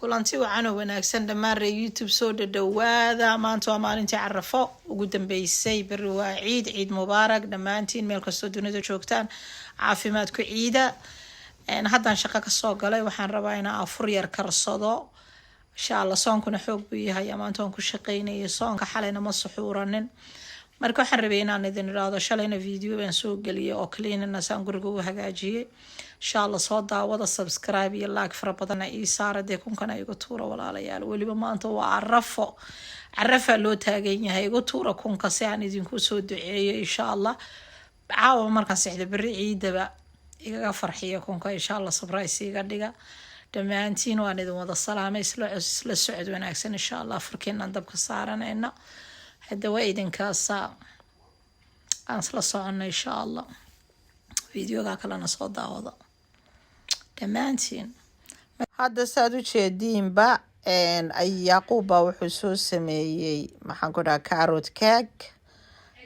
Kulanti wacan oo wanaagsan dhammaan reer YouTube, soo dhadhawaada. Maanta waa maalintii Carafo ugu dambeysay, beri waa ciid. Ciid mubaarak dhammaantiin, meel kastoo dunida joogtaan, caafimaad ku ciida. Haddaan shaqo kasoo galay, waxaan rabaa inaan afur yar karsado, insha Allah. Soonkuna xoog buu yahay, maanta waan ku shaqeynayay soonka, xalayna ma suxuuranin. Marka waxaan rabay inaan idin idhaahdo, shalayna video baan soo geliyay oo cleanina saan guriga u hagaajiyay. Insha Allah soo daawada, subscribe iyo like fara badanna ii saara, dee kunkana igu tuura, walaalayaal. Weliba maanta waa Carafo, Carafaa loo taagan yahay. Igu tuura kunka si aan idinku soo duceeyo, insha Allah. Caawa markaan sexda, berri ciidaba igaga farxiya kunka, insha Allah. Surprise iga dhiga. Dhammaantiin waan idin wada salaamay. Isla socod wanaagsan, insha Allah. Afurkeenaan dabka saaranayna hadda, waa idinkaasa, aan isla soconno, insha Allah. Videoga kalena soo daawada dhammaantiin. Hadda saad u jeediinba, Yaaquub baa wuxuu soo sameeyey, maxaan ku dhaha, carrot cake.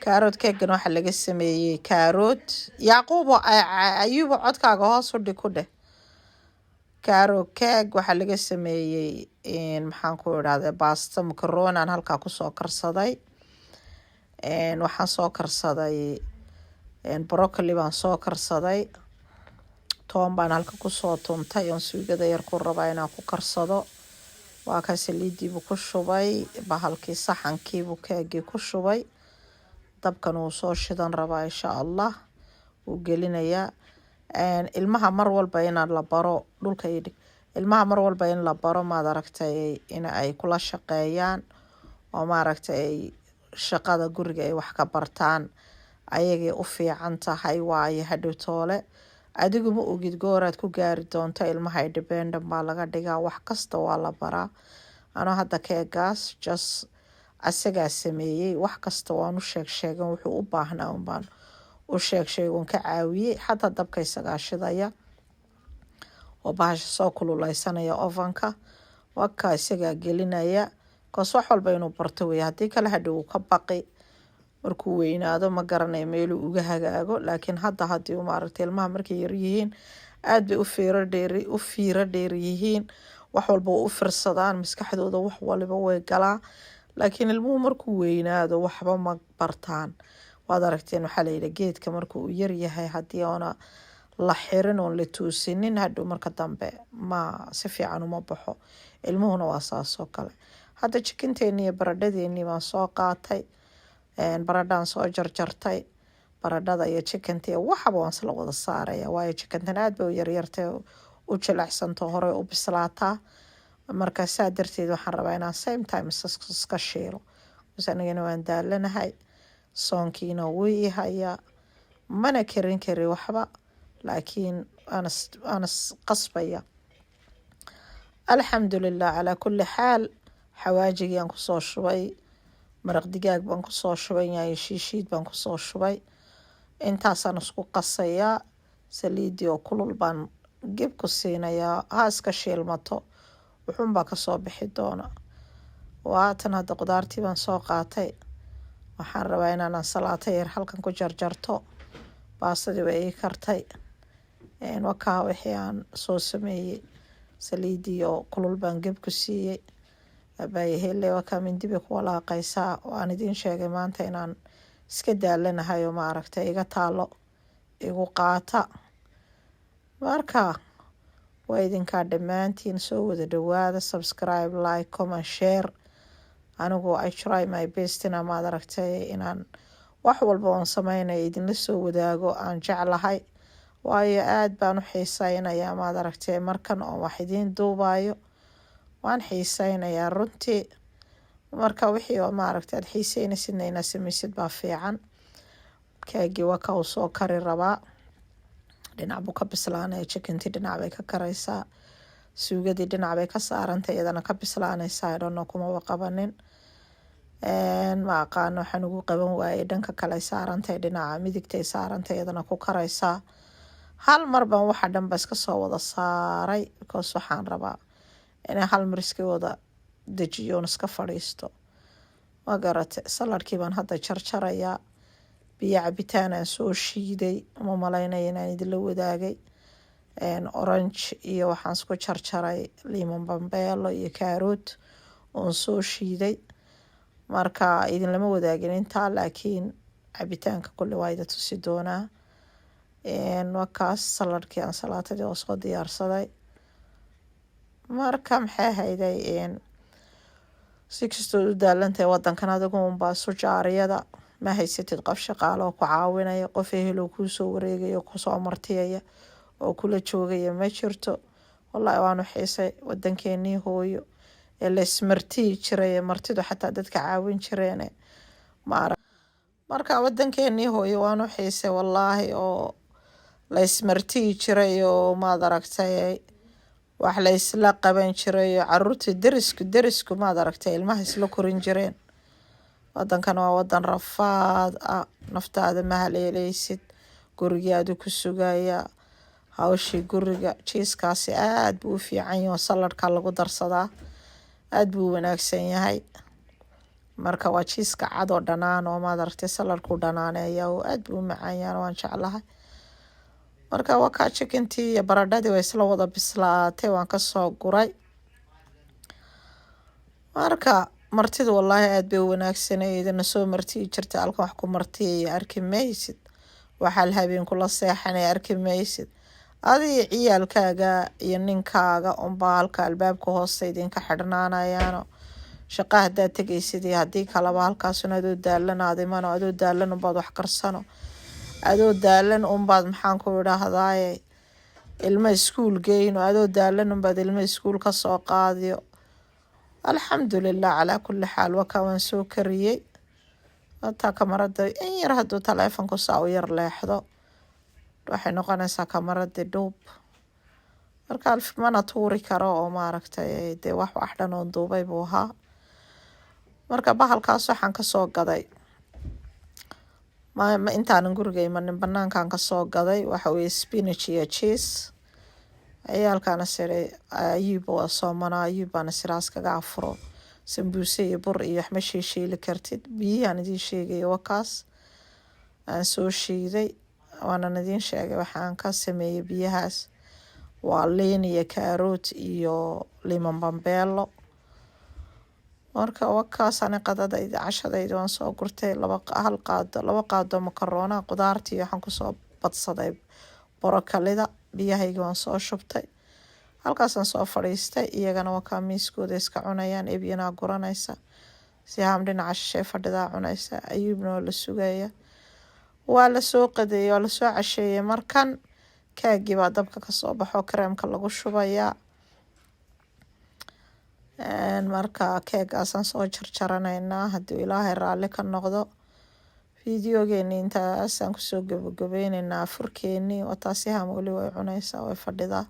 Carrot cakegan waxaa laga sameeyey carrot. Yaaquubo, Ayuubo, codkaaga hoos u dhig, ku dheh. Carrot cake waxaa laga sameeyey, maxaan ku idhahda, basta macaronaan halkaa kusoo karsaday. Waxaan soo karsaday broccoli baan soo karsaday, toon baan halka kusoo tuntay oon suugada yar ku rabaa inaan ku karsado. Waa ka saliidiibuu ku shubay bahalkii, saxankiibuu keegii ku shubay, dabkan wuu soo shidan rabaa, insha Allah wuu gelinayaa. Ilmaha mar walba inaan la baro dhulka idhig, ilmaha mar walba in la baro, maad aragtay, in ay kula shaqeeyaan oo maaragtay ay shaqada guriga ay wax ka bartaan, ayagay u fiican tahay. Waayo, hadhow toole adigu ma ogid gooraad ku gaari doonto. Ilmaha independent baa laga dhigaa, wax kasta waa la baraa. Anoo hadda keegaas just asagaa sameeyey, wax kasta waan u sheeg sheegan, wuxuu u baahnaa unbaan u sheeg sheegon ka caawiyey. Xataa dabka isagaa shidaya oo bahasha soo kululeysanaya, ovenka waka isagaa gelinaya. Kaas wax walba inuu barto wey, haddii kale hadhow uu ka baqi markuu weynaado, ma garanayo meeluu uga hagaago. Laakiin hadda haddii uu maaragtay, ilmaha markay yaryihiin aada bay u fiiro dheer yihiin, wax walba u firsadaan, maskaxdooda wax waliba way galaa. Laakiin ilmuhu markuu weynaado waxba ma bartaan. Waad aragteen, waxaa layidhi geedka markuu uu yaryahay haddii oona la xirin oon la toosinin, hadhow marka dambe ma si fiican uma baxo. Ilmuhuna waa saas oo kale. Hadda chickenteeni iyo baradhadeenii baan soo qaatay, baradhaan soo jarjartay. Baradhada iyo chickenta iyo waxaba waan isla wada saaraya, waayo chickentan aad bay u yaryartay, u jilicsanto, horey u bislaataa. Marka saa darteed waxaan rabaa inaan same time iska shiilo bas. Anigana waan daalanahay, soonkiina wuu i hayaa, mana karin kari waxba, laakiin waana qasbaya. Alxamdulilah calaa kulli xaal. Xawaajigii aan kusoo shubay, maraq digaag baan kusoo shubay, yaanyo shiishiid baan kusoo shubay, intaasaan isku qasayaa. Saliidii oo kulul baan gib ku siinayaa, ha iska shiilmato, wuxuunbaa kasoo bixi doona. Waatan hadda qudaartii baan soo qaatay, waxaan rabaa inaan ansalaato yar halkan ku jarjarto. Baastadii waa ii kartay, wakaa wixii aan soo sameeyey. Saliidii oo kulul baan geb ku siiyey. Abaayahele, wakaa mindi bay ku walaaqaysaa. Waan idiin sheegay maanta inaan iska daalanahay oo maaragtay iga taalo, igu qaata. Marka waa idinkaa dhammaantiin, soo wada dhawaada. Subscribe, like, comment, share. Anigu I try my best ina, maad aragtay, inaan wax walba oon sameynaya idinla soo wadaago aan jeclahay, waayo aada baan u xiiseynayaa, maad aragtay, markan oon wax idiin duubayo waan xiiseynayaa runtii. Marka wixii oo maaragtay aada xiiseynaysidna inaad sameysid baa fiican. Keegii waa ka uu soo kari rabaa, dhinac buu ka bislaanaya. Chickentii dhinac bay ka karaysaa, suugadii dhinac bay ka saarantay, iyadana ka bislaanaysaa. Idhanno kumaba qabanin, ma aqaano waxaan ugu qaban waayey. Dhanka kale saarantay, dhinaca midigtay saarantay, iyadana ku karaysaa. Hal mar baan waxa dhanba iska soo wada saaray, because waxaan rabaa inay hal mar iska wada dejiyo oon iska fadhiisto, ma garate? Saladkii baan hadda jarjarayaa. Biyo cabitaan aan soo shiiday, uma malaynaya inaan idinla wadaagay. Orange iyo waxaan isku jarjaray lemon bambeelo iyo kaarood oon soo shiiday. Marka idinlama wadaagin intaa, laakiin cabitaanka kulle waa ida tusi doonaa. Waa kaas saladkii, ansalaatadii oo soo diyaarsaday. Marka maxay ahayday, si kastoo u daalantahay, wadankan adigu unbaa isu jaariyada. Ma haysatid qof shaqaale oo ku caawinaya, qof ehelo kuusoo wareegaya, kusoo martiyaya oo kula joogaya ma jirto. Wallahi waanu xiisay wadankeenii hooyo ee la ismartiyi jiray, martidu xataa dadka caawin jireen maara. Marka wadankeenii hooyo waanu xiisay wallaahi, oo la ismartiyi jiray oo, maad aragtay, wax la isla qaban jiray oo caruurtii derisku, maad aragtay, ilmaha isla korin jireen. Wadankan waa wadan rafaad ah. Naftaada ma haleeleysid, gurigii adu ku sugaya hawshii guriga. Cheesekaasi aada buu u fiican yahay oo saladka lagu darsadaa, aada buu u wanaagsan yahay. Marka waa cheeseka cad oo dhanaan oo, maad aragtay, saladku dhanaaneeya oo aada buu u macaan yahay, waan jeclahay. Marka waa kaa chickentii iyo baradhadii way isla wada bislaatay, waan kasoo guray. Marka martidu wallaahi aada bay u wanaagsaneyd, na soo martiyi jirtay. Halkan wax ku martiyaya arki maysid, waxaa la habeen kula seexanaya arki maysid. Adiga, ciyaalkaaga iyo ninkaaga unbaa halka albaabka hoosta idinka xidhnaanayaano. Shaqa haddaad tegaysid iyo haddii kaleba, halkaasuna adoo daalan aad imano, adoo daalan unbaad wax karsano, adoo daalan unbaad, maxaan ku idhaahdaaye, ilmo iskuul geyno, adoo daalan unbaad ilmo iskuul kasoo qaadiyo. Alxamdulilah calaa kulli xaal. Wakaa waan soo kariyey. Hataa kamarada in yar hadduu taleefonku saa u yar leexdo, waxay noqonaysaa kamaradii dhuub. Marka mana tuuri karo oo, maaragtay, dee wax dhan oon duubay buu ahaa. Marka bahalkaas waxaan kasoo gaday ma intaanan guriga imanin, banaankan kasoo gaday. Waxa weye spinach iyo cheese. Ciyaalkaana siray, Ayuub waa soomanaa, Ayuub baana siraas kaga afuro. Sambuuse iyo bur iyo wax ma shiishiili kartid. Biyihiaan idiin sheegayo wakaas aan soo shiiday, waanan idiin sheegay waxaan ka sameeyey biyahaas. Waa liin iyo kaaroot iyo lemon bambeelo. Marka wakaas ani qadadayda, cashadayda waan soo gurtay. Laba, hal qaado, 2 qaado makaroona, qudaartii waxaan kusoo badsaday borokalida. Biyahayga waan soo shubtay, halkaasaan soo fadhiistay. Iyagana wakaa miiskooda iska cunayaan. Ebyanaa guranaysa, Sihaam dhinaca shishay fadhidaa cunaysa, Ayuubna waa la sugaya. Waa lasoo qadeeyey, waa lasoo casheeyey. Markan kaagii baa dabka kasoo baxo, kareemka lagu shubayaa. Marka keegaasaan soo jarjaranaynaa hadduu Ilaahay raalli ka noqdo. Videogeeni intaasaan kusoo gabagabeyneynaa. Furkeeni wataa. Sihaam weli way cunaysaa, way fadhidaa.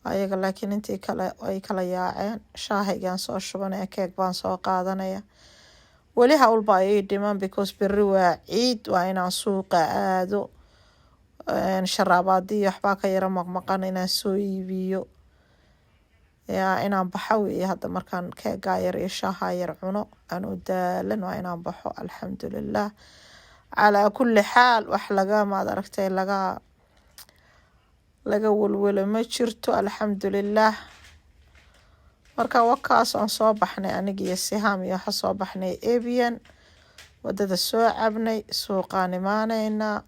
Ayaga laakiin intii kale way kala yaaceen. Shaahaygaan soo shubanaya, keeg baan soo qaadanaya. Weli hawlba ii dhiman because berri waa ciid, waa inaan suuqa aado. Sharaabaadii waxbaa ka yaro maqmaqan inaan soo iibiyo, yaa inaan baxo weeye. Hadda markaan keegaa yar iyo shaaha yar cuno, anuu daalan, waa inaan baxo. Alxamdulilah calaa kulli xaal. Wax laga, maad aragtay, laga welwelo ma jirto, alxamdulilah. Marka wakaas aan soo baxnay, aniga iyo Sihaam iyo waxa soo baxnay Ebian, wadada soo cabnay, suuqaan imaaneynaa.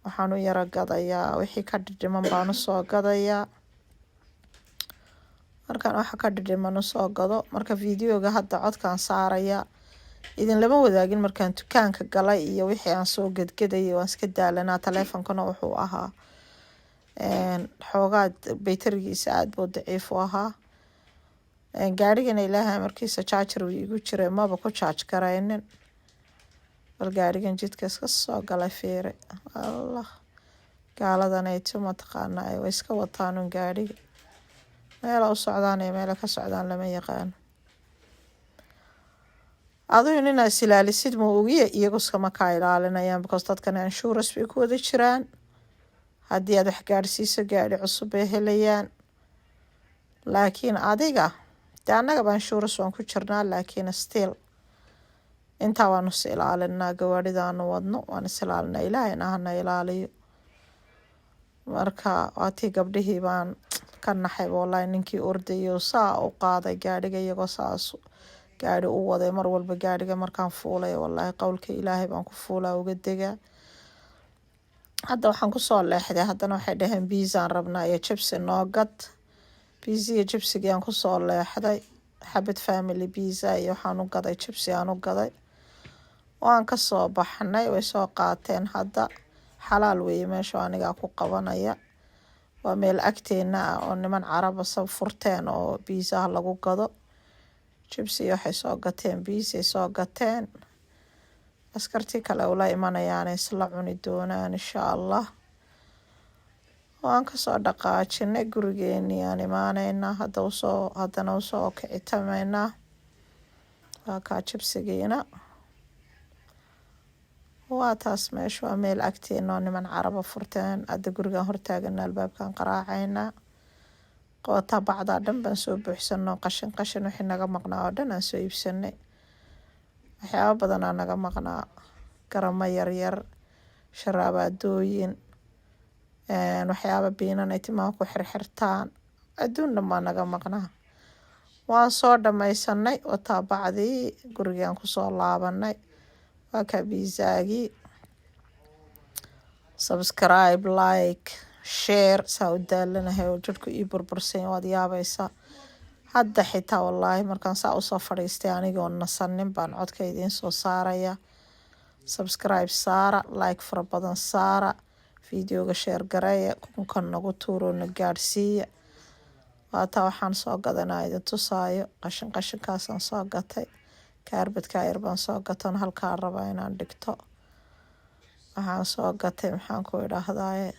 Waxaan u yaro gadayaa wixii ka dhidhiman baan usoo gadayaa. Markaan waxa ka dhidhiman usoo gado, marka videoga hadda codkaan saaraya. Idin lama wadaagin markaan dukaanka galay iyo wixii aan soo gedgadayay. Waan iska daalanaa, taleefonkana wuxuu ahaa xoogaa baytarigiisa aada buu daciif u ahaa. Gaarigana Ilaahay markiisa jaajar uu igu jiray, maba ku jaaj garaynin. Bal gaarigan jidka iska soo galay fiiri. Allah, gaaladanayto mataqaanaa, way iska wataan un gaariga, meela u socdaan iyo meela ka socdaan lama yaqaano. Adigu inaa is ilaalisid ma ogiye, iyagu iskama kaa ilaalinayaan because dadkan insurance bay ku wada jiraan. Haddii aad wax gaadhsiiso, gaadhi cusub bay helayaan. Laakiin adiga dee, annagaba insurance waan ku jirnaa, laakiin still intaa waanu is ilaalinaa. Gawaadhidaanu wadno waan is ilaalinaa. Ilaahayna hana ilaaliyo. Marka waatii gabdhihii baan ka naxay wallahi. Ninkii ordayo saa u qaaday gaadhiga, iyagoo saas gaadhi u waday. Mar walba gaadhiga markaan fuulay, wallaahi, qowlka Ilaahay baan ku fuulaa, uga degaa. Hadda waxaan kusoo leexday, haddana waxay dhaheen pizza-an rabnaa iyo jibsi noo gad. Pizza iyo jibsigii aan kusoo leexday, xabad family pizza iyo waxaan u gaday jibsi aan u gaday. Waan kasoo baxnay, way soo qaateen. Hadda xalaal weeye meesha, anigaa ku qabanaya. Waa meel agteena ah oo niman Caraba sab furteen oo pizza-ha lagu gado. Jibsi waxay soo gateen, pizza soo gateen. Askartii kale ula imanayaan, isla cuni doonaan insha Allah. Waan kasoo dhaqaajinay, gurigeenii aan imaaneynaa hadda, usoo haddana usoo kicitameynaa. Waa kaa jibsigiina, waa taas. Meesha waa meel agteena oo niman Caraba furteen. Hadda gurigan hortaagana, albaabkan qaraacaynaa. Qoota bacdaa dhan baan soo buuxsano, qashin qashin wixii naga maqnaa oo dhan aan soo iibsanay. Waxyaabo badanaa naga maqnaa: garamo yaryar, sharaabaadooyin, waxyaaba biinan ay timaha ku xirxirtaan, adduun dhan baa naga maqnaa. Waan soo dhammaysanay, wataa bacdii, gurigaan kusoo laabanay. Waa kaa pizza-gii. Subscribe, like, share. Saa u daalanahay oo jirhku ii burbursan, waad yaabaysaa. Hadda xitaa wallaahi markaan saa usoo fadhiistay, anigoo nasanin baan codka idiin soo saaraya. Subscribe saara, like fara badan saara, videoga share gareeya, kunkan nagu tuuro, na gaadhsiiya. Waataa waxaan soo gadanaa idin tusaayo. Qashin qashinkaasaan soo gatay, carpet-ka yar baan soo gatan, halkaa rabaa inaan dhigto. Waxaan soo gatay, maxaan ku idhaahdaaye,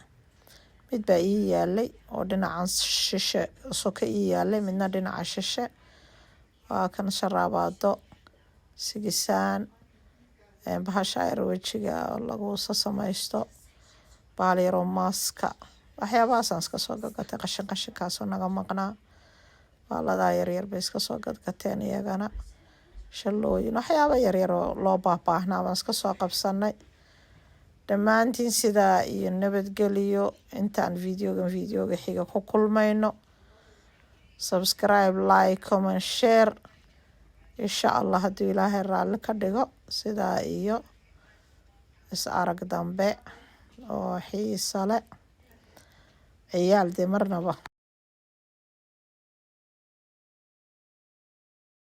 mid baa ii yaalay oo dhinacan shishe soka ii yaalay, midna dhinaca shishe. Waa kan sharaabaado, sigisaan, bahasha yar wejiga oo lagu sasamaysto, bahal yaroo maaska, waxyaabahaasaan iska soo gadgatay. Qashin qashinkaasoo naga maqnaa, baaladaa yaryar bay iska soo gadgateen iyagana, shallooyin, waxyaaba yaryar oo loo baahbaahnaa baan iska soo qabsanay. Dhammaantiin sidaa iyo nabadgeliyo intaan videogan videoga xiga ku kulmayno. Subscribe, like, comment, share, insha Allah, hadduu Ilaahay raalli ka dhigo. Sidaa iyo is arag dambe oo xiisa le. Ciyaal dee marnaba.